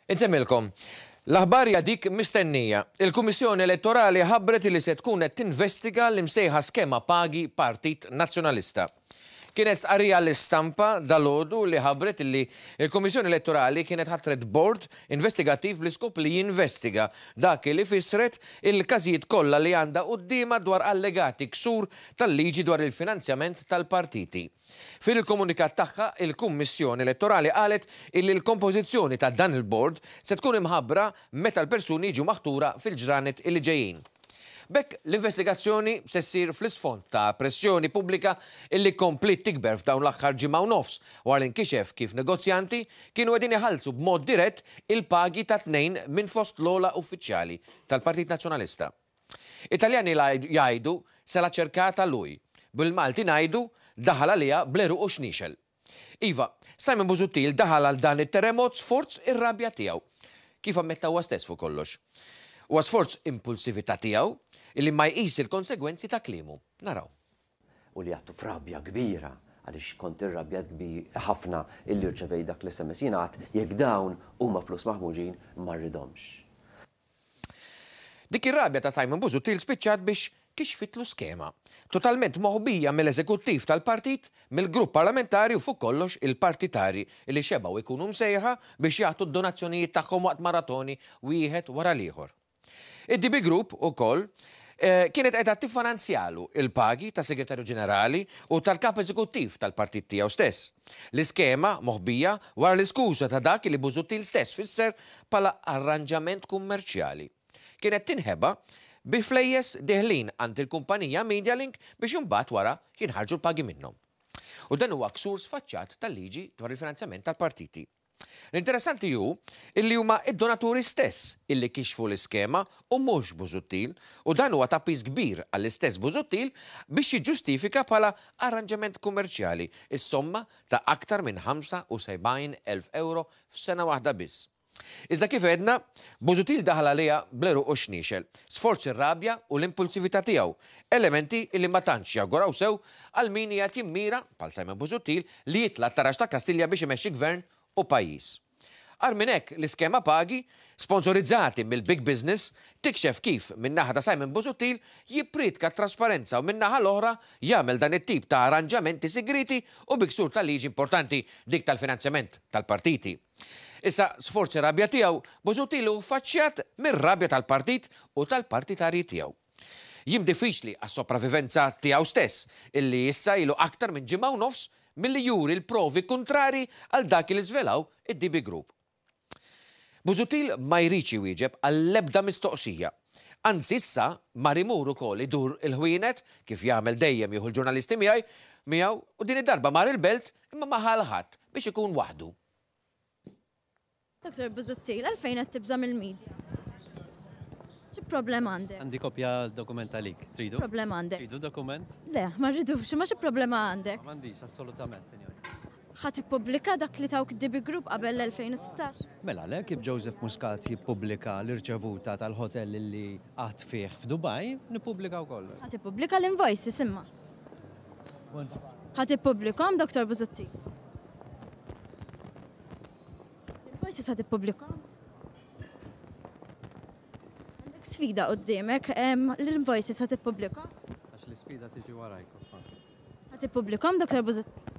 Insemmilkom, l-aħbar hija dik mistennija. Il-Kummissjoni Elettorali ħabbret li se tkun qed tinvestiga l-imsejħa skema pagi Partit Nazzjonalista. Kienet stqarrija l-istampa dalgħodu li ħabbret li l-Kummissjoni Elettorali kienet ħatret bord investigattiv bl-iskop li jinvestiga dak li fissret il-każijiet kollha li għandha quddiemha dwar allegati ksur tal-liġi dwar il-finanzjament tal-partiti. Fil-komunikat tagħha, il-Kummissjoni Elettorali qalet illi l-kompożizzjoni ta' dan il-bord se tkun imħabbra meta l-persuni jiġu maħtura fil-ġranet illi ġejjin. B'hekk l-investigazzjoni se ssir fl-isfond ta' pressjoni pubblika illi kompliet tikber f'dawn l-aħħar ġimgħa u nofs wara li nkixef kif negozjanti kienu qegħdin iħallsu b'mod dirett il-pagi ta' tnejn minn fost l-ogħla uffiċjali tal-Partit Nazzjonalista. Italjani jgħidu se l'ha cercata lui. Bil-Malti ngħidu daħal għaliha bl-għeruq u xniexel. Iva, Simon Busuttil daħal għal dan it-terremot sforz ir-rabja tiegħu. Kif ammetta huwa stess fuq kollox. Huwa sforz impulsività tiegħu illi ma jqis il-konsegwenzi ta' kliemu. Naraw. U li għadtu f'rabja kbira għaliex kont irrabjat kbir ħafna illi rċevejt dak l-SMS. Jiena għedt jekk dawn huma flus maħmuġin ma rridhomx. Dik ir-rabja ta' Simon Busuttil spiċċat biex kixfitlu skema, totalment moħbija mill-eżekuttiv tal-partit, mill-grupp parlamentari u fuq kollox il-partitari li xebgħu jkunu msejħa biex jagħtu d-donazzjonijiet tagħhom waqt maratoni wieħed wara l-ieħor. Id-DB Group ukoll kienet qiegħda tiffananzjalu l-pagi tas-Segretarju Ġenerali u tal-Kap Eżekuttiv tal-partit tiegħu stess. L-iskema moħbija wara l-iskuża ta' dak li Busuttil stess fisser bħala arranġament kummerċjali. Kienet tinħeba bi flejjes deħlin għand il-kumpanija Medialink biex imbagħad wara jinħarġu l-pagi minnhom. U dan huwa ksur sfaċċat tal-liġi dwar il-finanzjament tal-partiti. L-interessanti hu illi huma d-donaturi stess illi kixfu l-iskema u mhux Busuttil u dan huwa ta' piż kbir għall-istess Busuttil biex jiġġustifika bħala arranġament kummerċjali s-somma ta' aktar minn 75,000 ewro f'sena waħda biss. Iżda kif għedna, Busuttil daħal għaliha bl-għeruq u x-xniexel, sforz ir-rabja u l-impulsività tiegħu, elementi illi ma tantx jawguraw sew għal min qiegħed jimmira, bħal Simon Busuttil, li jitla' t-taraġ ta' Kastilja biex imexxi gvern u pajjiż. Agħar minn hekk, l-iskema pagi, sponsorizzati mill-big business, tikxef kif min-naħa ta' Simon Busuttil jippriedka t-trasparenza u min-naħa l-oħra jagħmel dan it-tip ta' arranġamenti sigrieti u bi ksur ta' liġi importanti, dik tal-finanzjament tal-partiti. Issa, sforz ir-rabja tiegħu, Busuttil hu ffaċċjat mir-rabja tal-partit u tal-partitarji tiegħu. Jiem diffiċli għas-sopravivenza tiegħu stess, illi issa ilu aktar minn ġimgħa u nofs milli juri l-provi kuntrarji għal dak li żvelaw id-DB Group. Busuttil ma jridx iwieġeb għall-ebda mistoqsija. Anzi issa mar imur ukoll idur il-ħwienet, kif jagħmel dejjem jieħu l-ġurnalisti miegħi miegħu, u din id-darba mar il-Belt imma ma ħa 'l ħadd biex ikun waħdu. Dottor Busuttil, għalfejn qed tibża' mill-media? Xi problema għandek? Għandi kopja dokument għalik. Tridu? Problema għandek? Tridu dokument? Le, ma rridux, ma xi problema għandek? M'għandix, assolutament, sinjor. Ħa tippubblika dak li tawk DB Group qabel l-2016? Mela le, kif Joseph Muscat jippubblika l-irċevuta tal-hotel li qagħad fih f'Dubai, nippubblika wkoll. Ħa tippubblika l-invoices imma. Ħa tippubblikhom, Dottor Busuttil? L-invoices ħa tippubblikhom? Għandek sfida quddiemek, l-invoices ħa tippubblikhom? Għax l-isfida tiġi warajk. Ħa tippubblikhom, Dottor Busuttil?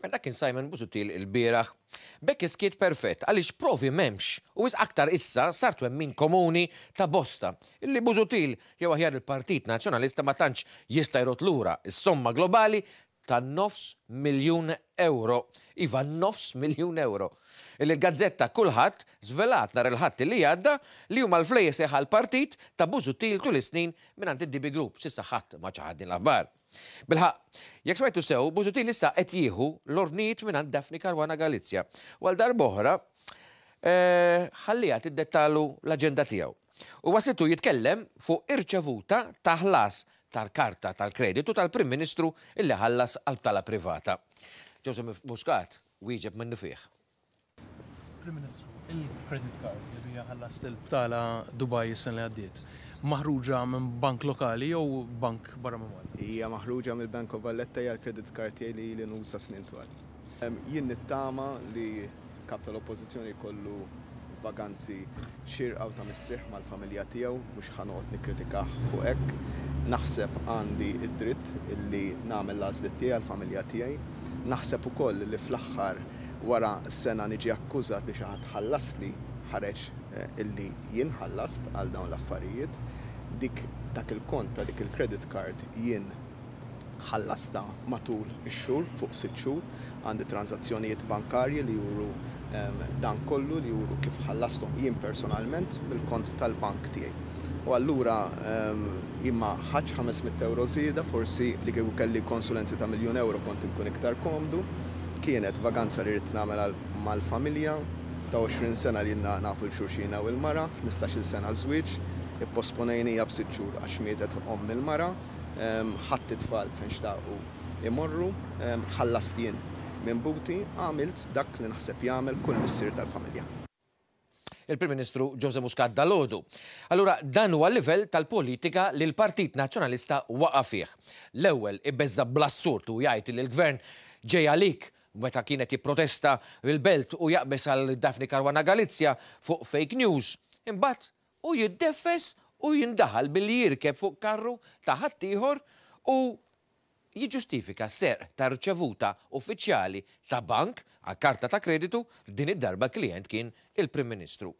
Dak kien Simon Busuttil ilbieraħ. B'hekk is-skiet perfett għaliex provi m'hemmx u wisq aktar issa sar twemmin komuni ta' bosta illi Busuttil jew aħjar il-Partit Nazzjonalista ma tantx jista' jrodd lura s-somma globali ta' nofs miljun ewro, iva nofs miljun ewro, illi l-gazzetta Kulħadd żvelat nhar il-Ħadd illi għadda li huma l-flejjes li ħa l-partit ta' Busuttil tul is-snin mingħand id-DB Group. S'issa ħadd ma ċaħad din l-aħbar. Bilħaqq, jekk smajtu sew, Busuttil issa qed jieħu l-ordnijiet mingħand Daphne Caruana Galizia u għal darb'oħra ħalliha tiddettalu l-aġenda tiegħu. U waslitu jitkellem fuq irċevuta ta' ħlas tal-karta tal-kreditu tal-Prim Ministru illi ħallas għal btala privata. Joseph Muscat wieġeb minnufih. Prim Ministru, il-credit card li biha ħallast il-btala Dubai is-sena li għaddiet, maħruġa minn bank lokali jew bank barra minn Malta? Hija maħruġa mill-Bank of Valletta, hija l-credit card tiegħi li ili nuża snin twal. Jien nittama li Kap tal-Oppożizzjoni jkollu vaganzi xierqa u ta' mistrieħ mal-familja tiegħu, mhux ħa noqgħod nikkritikah fuq hekk. Naħseb għandi d-dritt li nagħmel l-għażliet tiegħi għall-familja tiegħi. Naħseb ukoll li fl-aħħar wara sena niġi akkużat li xi ħadd ħallasli, ħareġ illi jien ħallast għal dawn l-affarijiet. Dik dak il-kont ta' dik il-credit card jien ħallastha matul ix-xhur, fuq sitt xhur. Għandi tranżazzjonijiet bankarji li juru dan kollu, li juru kif ħallasthom jien personalment mill-kont tal-bank tiegħi. U allura jien ma ħadtx 500 ewro żieda, forsi li kieku kelli konsulenzi ta' miljun ewro kont inkun iktar komdu. Kienet vaganza li ridt nagħmel mal-familja, ta' 20 sena li ilna nafu 'l xulxin jiena u l-mara, ħmistax-il sena żwieġ, ipposponejnija b'sitt xhur għax mietet omm il-mara. Ħadt it-tfal fejn xtaqu imorru, ħallast jien minn buti, għamilt dak li naħseb jagħmel kull missier tal-familja. Il-Prim Ministru José Muscat dalgħodu. Allura dan huwa l-livell tal-politika li l-Partit Nazzjonalista waqa' fih. L-ewwel ibeżża' bl-assurd u jgħid li l-Gvern ġej għalik meta kien qed jipprotesta l-Belt u jaqbeż għal Daphne Caruana Galizia fuq fake news. Imbagħad Hu jiddeffes u jindaħal billi jirkeb fuq karru ta' ħaddieħor u jiġġustifika s-serq ta' rċevuta uffiċjali ta' bank għal karta ta' kreditu, din id-darba l-klijent kien il-Prim Ministru.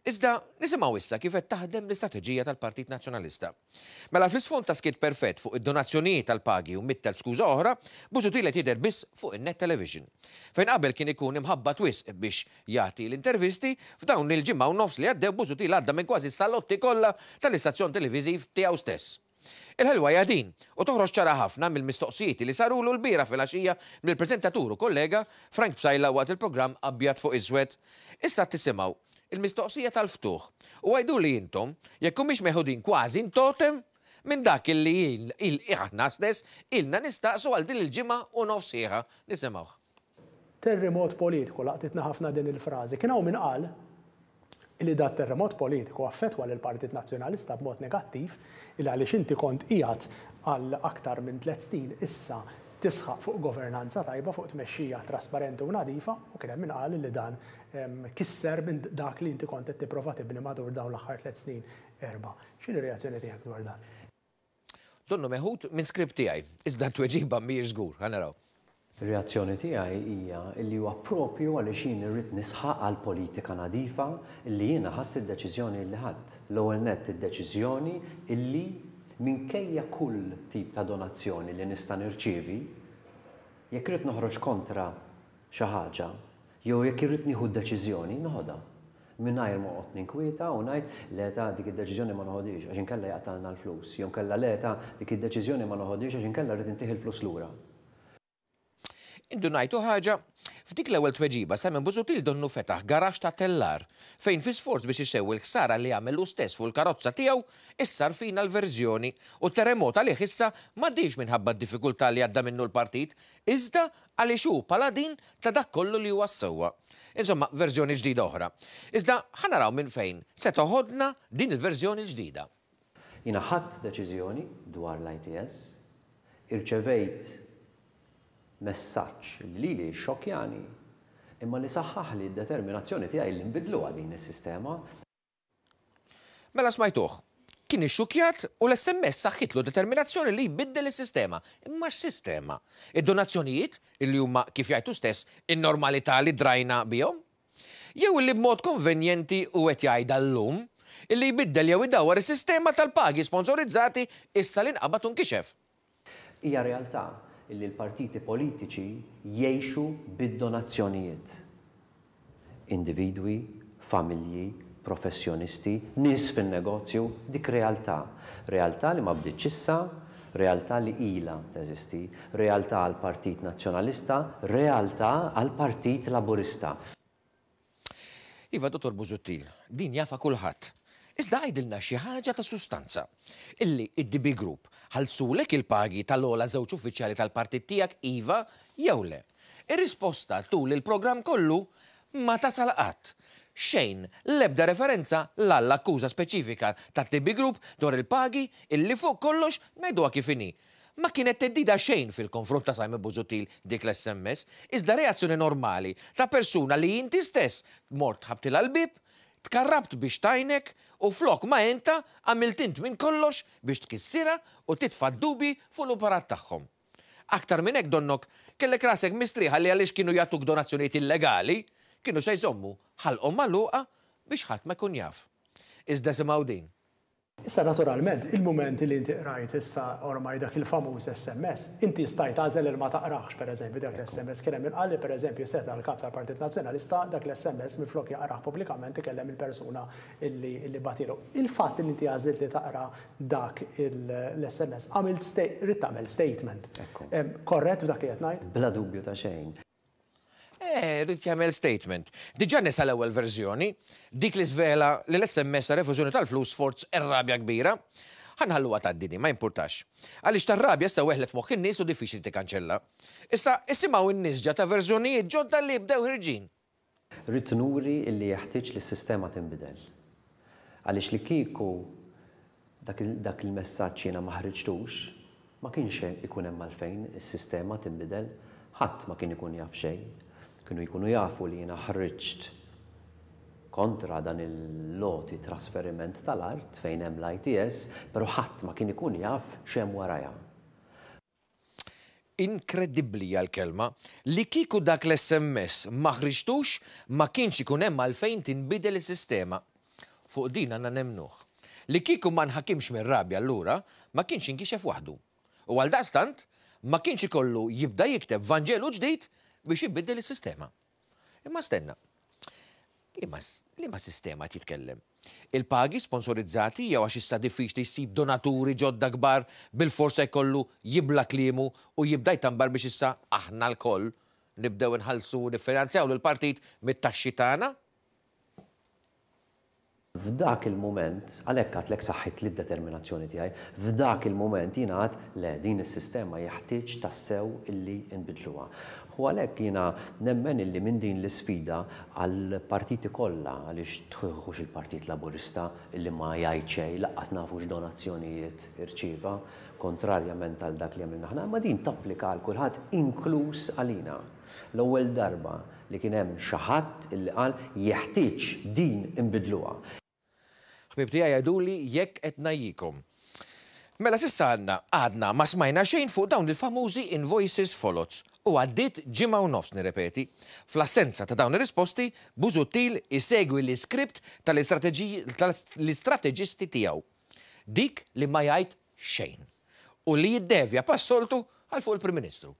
Iżda nisimgħu issa kif qed taħdem l-istrateġija tal-Partit Nazzjonalista. Mela fl-isfond ta' skiet perfett fuq id-donazzjonijiet tal-pagi u 100,000 skuża oħra, Busuttil qed jidher biss fuq in-Net Television. Fejn qabel kien ikun imħabbat wisq biex jagħti l-intervisti, f'dawn il-ġimgħa u nofs li għaddew Busuttil għadda minn kważi s-salotti kollha tal-istazzjon televiżiv tiegħu stess. Il-ħelwa hija din, u toħroġ ċara ħafna mill-mistoqsijiet li sarulu lbieraħ filgħaxija mill-preżentatur u kollega Frank Psaila waqt il-programm Abjad fuq Iswed. Issa tisimgħu il-mistoqsija tal-ftuħ u għiduli intom jekk humiex meħudin kważi in totem minn dak li aħna stess ilna nistaqsu għal din il-ġimgħa u nofs sħiħa. Nisimgħuh. Terremot politiku, laqtitna ħafna din il-frażi. Kien hawn min qal li dat terremot politiku affettwa lill-Partit Nazzjonalista b'mod negattiv il għaliex inti kont qiegħed għal aktar minn tlett snin issa tisħaq fuq governanza tajba, fuq tmexxija trasparenti u nadifa u kien hemm min qal li dan kisser minn dak li inti kont qed tipprova tibni matul dawn l-aħħar tlett snin erbgħa. X'inhi r-reazzjoni tiegħek dwar dan? Donnu meħud minn script tiegħi, iżda t-tweġiba mhijiex żgur. Ħa naraw. Ir-reazzjoni tiegħi hija li huwa proprju għaliex jien irrid nisħaq għal politika nadifa li jiena ħadt id-deċiżjoni li ħadt. L-ewwel nett id-deċiżjoni illi minkejja kull tip ta' donazzjoni li nista' nirċievi, jekk irrid noħroġ kontra xi ħaġa jew jekk irrid nieħu deċiżjoni, noħodha. Mingħajr ma noqgħod ninkwieta u ngħid, le ta' dik id-deċiżjoni ma noħodhiex għax inkella jaqtgħalna l-flus, jew inkella le ta' dik id-deċiżjoni ma noħodhiex għax inkella rrid intih il-flus lura. Indunajtu ħaġa? F'dik l-ewwel tweġiba Simon Busuttil donnu fetaħ garaxx ta' tellar fejn fi sforz biex isewwi l-ħsara li għamel hu stess fuq il-karozza tiegħu issa rfina l-verżjoni u t-terremot għalih issa m'għaddiex minħabba d-diffikultà li għadda minnu l-partit iżda għaliex hu paladin ta' dak kollu li huwa s-sewwa. Insomma, verżjoni ġdida oħra. Iżda ħa naraw minn fejn se toħodna din il-verżjoni l-ġdida. Jiena ħadt deċiżjoni dwar l-ITS, irċevejt messaġġ li lili xxokkjani, imma li saħħaħli d-determinazzjoni tiegħi li nbiddluha din is-sistema. Mela smajtuh. Kien ixxukkjat u l-SMS saħħitlu determinazzjoni li jbiddel is-sistema. Imma x'sistema? Id-donazzjonijiet, illi huma, kif jgħid hu stess, in-normalità li drajna bihom? Jew illi b'mod konvenjenti hu qed jgħidha llum, illi jbiddel jew idawwar is-sistema tal-pagi sponsorizzati issa li nqabad u nkixef? Hija realtà li l-partiti politiċi jgħixu bid-donazzjonijiet. Individwi, familji, professjonisti, nies fin-negozju, dik realtà. Realtà li ma bdietx issa, realtà li ilha teżisti. Realtà għall-Partit Nazzjonalista, realtà għall-Partit Laburista. Iva, Dottor Busuttil, din jafha kulħadd. Iżda għidilna xi ħaġa ta' sustanza. Illi id-DB Group ħallsulek il-pagi tal-ogħla żewġ uffiċjali tal-partit tiegħek iva jew le? Ir-risposta tul il-programm kollu Ma tasal qatt. Xejn, l-ebda referenza la għall-akkuża speċifika tat-TB Group dwar il-pagi illi fuq kollox ngħiduha kif inhi. Ma kienet theddida xejn fil-konfront ta' Simon Busuttil dik l-SMS, iżda reazzjoni normali ta' persuna li inti stess mort tħabbtilha l-bieb, tkarrabt biex tgħinek u flok ma għentha għamilt int minn kollox biex tkissirha u titfa' d-dubji fuq l-operat tagħhom. Aktar minn hekk donnok kellek rasek mistrieħa li għaliex kienu jagħtuk donazzjonijiet illegali, kienu se jżommu ħalqhom magħluqa biex ħadd ma jkun jaf. Iżda simgħu din. Issa naturalment, il-mument li inti qrajt issa ormai dak il-famuż SMS, inti stajt tagħżel li ma taqrahx pereżempju dak l-SMS. Kien hemm min qal li pereżempju seta' l-Kap tal-Partit Nazzjonalista dak l-SMS minflok jaqrah pubblikament ikellem il-persuna illi bagħtilu. Il-fatt li inti għażilt li taqra dak l-SMS għamilt ridt tagħmel statement. Korrett f'dak li qed ngħid? Bla dubju ta' xejn. Eh, ried jagħmel statement. Diġà nesa l-ewwel verżjoni, dik li żvela li l-SMS ta' refużjoni tal-flus sforz ir-rabja kbira. Ħa nħalluha tgħaddi din, ma jimpurtax. Għaliex tar-rabja issa weħlet f'moħħ in-nies u diffiċli tikkanċella. Issa isimgħu n-nisġa ta' verżjonijiet ġodda li bdew ħirġin. Ridt nuri illi jeħtieġ li s-sistema tinbidel. Għaliex li kieku dak dak il-messaġġ jiena ma ħriġtux, ma kienx ikun hemm għalfejn is-sistema tinbidel. Ħadd ma kien ikun jaf xejn. Kienu jkunu jafu li jiena ħriġt kontra dan il-għoti trasferiment tal-art fejn hemm l-ITS, però ħadd ma kien ikun jaf x'hemm warajha. Inkredibbli hija l-kelma. Li kieku dak l-SMS ma ħriġtux ma kienx ikun hemm għalfejn tinbidel is-sistema. Fuq din għandna nemmnuh. Li kieku ma nħakimx mir-rabja allura ma kienx inkixef waħdu. U għaldaqstant ma kienx ikollu jibda jikteb vanġelu ġdid biex ibiddel is-sistema. Imma stenna. Liema, liema sistema qed jitkellem? Il-pagi sponsorizzati jew għax issa diffiċli jsib donaturi ġodda kbar bilfors se jkollu jibla' kliemu u jibda jtambar biex issa aħna lkoll nibdew inħallsu u niffinanzjaw lill-partit mit-taxxi tagħna? F'dak il-mument, għalhekk għadtlek saħħitli d-determinazzjoni tiegħi, f'dak il-mument jiena għedt le, din is-sistema jeħtieġ tassew illi nbiddluha. U għalhekk jiena nemmen illi minn din l-isfida għall-partiti kollha, għaliex tieħux il-Partit Laburista illi ma jgħid xejn, lanqas nafu x'donazzjonijiet irċieva, kontrarjament għal dak li għamilna aħna, imma din tapplika għal kulħadd inkluż għalina. L-ewwel darba li kien hemm xi ħadd illi qal jeħtieġ din inbiddluha. Ħbieb tiegħi għiduli jekk qed ngħajjikom. Mela s'issa għandna għadna ma smajna xejn fuq dawn il-famużi invoices foloz u għaddiet ġimgħa u nofs nirrepeti. Fl-assenza ta' dawn ir-risposti, Busuttil isegwi l-iskript tal-istrateġisti tiegħu. Dik li ma jgħid xejn. U li jiddevja bħas-soltu għal fuq il-Prim Ministru.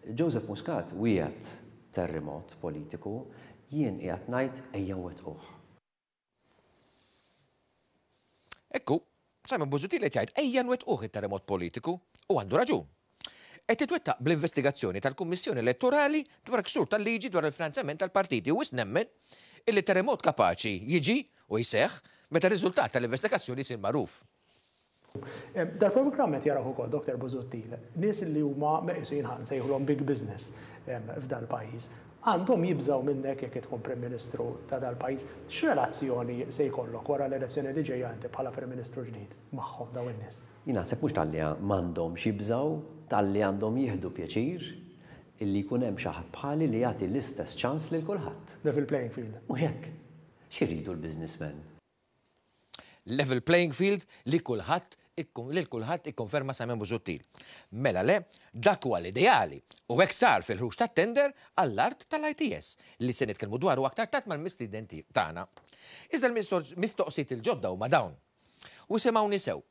Joseph Muscat wiegħed terrimot politiku, jien qiegħed ngħid ejja nwettquh. Ekku, Simon Busuttil qed jgħid ejja nwettquh it-terremot politiku u għandu raġun. Qed titwettaq bl-investigazzjoni tal-Kummissjoni Elettorali dwar ksur tal-liġi dwar il-finanzjament tal-partiti u wisq nemmen illi terremot kapaċi jiġi u jseħħ meta r-riżultat tal-investigazzjoni jsir magħruf. Dal-programm qed jarawh ukoll, Dr. Busuttil, nies li huma meqjusin ħa nsejħulhom big business f'dal-pajjiż. Għandhom jibżgħu minnek jekk tkun Prim Ministru ta' dal-pajjiż. X'relazzjoni se jkollok wara l-elezzjoni li ġejja inti bħala Prim Ministru ġdid magħhom dawn in-nies? Jien naħseb mhux talli m'għandhomx jibżgħu, talli għandhom jieħdu pjaċir illi jkun hemm xi ħadd bħali li jagħti l-istess ċans lil kulħadd. Level playing field. Mhux hekk. X'iridu l-businessmen? Level playing field li kulħadd lil kulħadd ikkonferma Simon Busuttil. Mela le, dak huwa l-ideali u hekk sar fil-ħruġ tat-tender għall-art tal-ITS li se nitkellmu dwaru aktar tard mal-mistieden tagħna. Iżda l-mistoqsijiet il-ġodda huma dawn. U isimgħuni sew.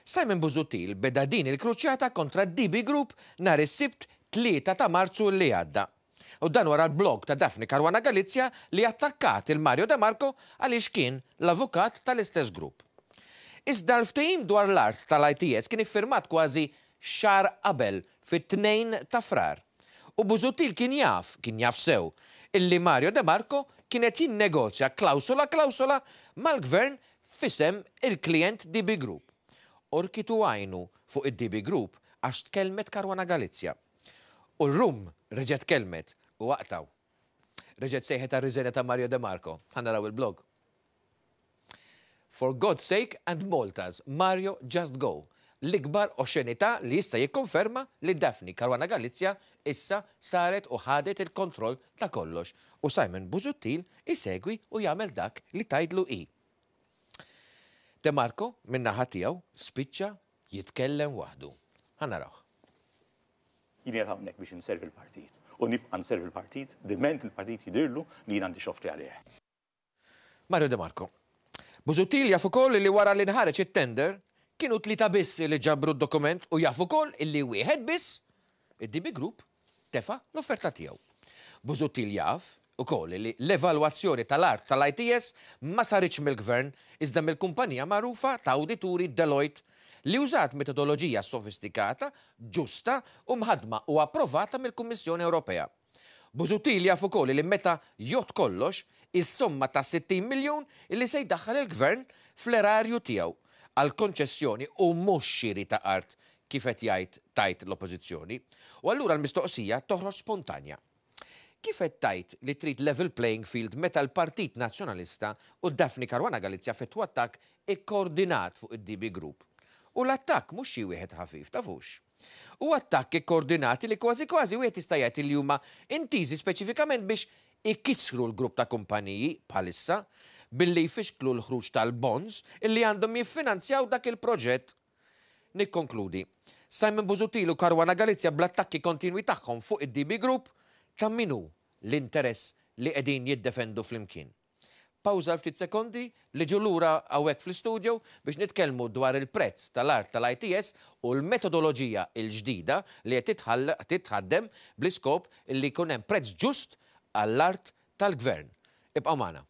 Simon Busuttil beda din il-kruċjata kontra d-DB Group nhar is-Sibt 3 ta' Marzu li għadda. U dan wara l-blog ta' Daphne Caruana Galizia li attakkat il Mario De Marco għaliex kien l-avukat tal-istess grupp. Iżda l-ftehim dwar l-art tal-ITS kien iffirmat kważi xahar qabel fit-2 ta' Frar. U Busuttil kien jaf, kien jaf sew, illi Mario De Marco kien qed jinnegozja klawsola klawsola mal-Gvern f'isem il-klijent DB Group. Orkitu għajnu fuq id-DB Group għax tkellmet Caruana Galizia. U r-Rum reġgħet kellmet u aqtgħu. reġgħet sejħet għar-riżenja ta' Mario De Marco. Ħa naraw il-blog. For God's sake and Malta's, Mario just go. L-ikbar oxxenità li jista' jikkonferma li Daphne Caruana Galizia issa saret u ħadet il-kontroll ta' kollox u Simon Busuttil isegwi u jagħmel dak li tgħidlu hi. De Marco min-naħa tiegħu spiċċa jitkellem waħdu. Ħa narawh. Jien qiegħed hawnhekk biex inservi l-partit u nibqa' nservi l-partit diment il-partit jidhirlu li jien għandi x'offri għalih. Mario De Marco. Busuttil jaf ukoll li wara li nħareġ it-tender, kienu tlieta biss li ġabru d-dokument u jaf ukoll illi wieħed biss, id-DB Group, tefa' l-offerta tiegħu. Busuttil jaf ukoll li l-evalwazzjoni tal-art tal-ITS ma saritx mill-Gvern iżda mill-kumpanija magħrufa ta' awdituri Deloitte li użat metodoloġija sofistikata, ġusta u mħaddma u approvata mill-Kummissjoni Ewropea. Busuttil jaf ukoll li meta jgħodd kollox, is-somma ta' 60 miljun li se jdaħħal il-Gvern fl-erarju tiegħu għal konċessjoni u mhux xiri ta' art kif qed jgħid tgħid l-Oppożizzjoni. U allura l-mistoqsija toħroġ spontanja. Kif qed tgħid li trid level playing field meta l-Partit Nazzjonalista u Daphne Caruana Galizia fetħu attakk ikkoordinat fuq id-DB Group? U l-attakk mhux xi wieħed ħafif, tafux. U attakki kkoordinati li kważi kważi wieħed jista' jgħid li huma intiżi speċifikament biex ikissru l-grupp ta' kumpaniji bħalissa billi jfixklu l-ħruġ tal-bonds illi għandhom jiffinanzjaw dak il-proġett. Nikkonkludi. Simon Busuttil u Caruana Galizia bl-attakki kontinwi tagħhom fuq id-DB Group ta' min hu l-interess li qegħdin jiddefendu flimkien? Pawża għal ftit sekondi, niġu lura hawnhekk fl-istudio biex nitkellmu dwar il-prezz tal-art tal-ITS u l-metodoloġija l-ġdida li qed titħaddem bl-iskop li jkun hemm prezz ġust għall-art tal-Gvern. Ibqgħu magħna.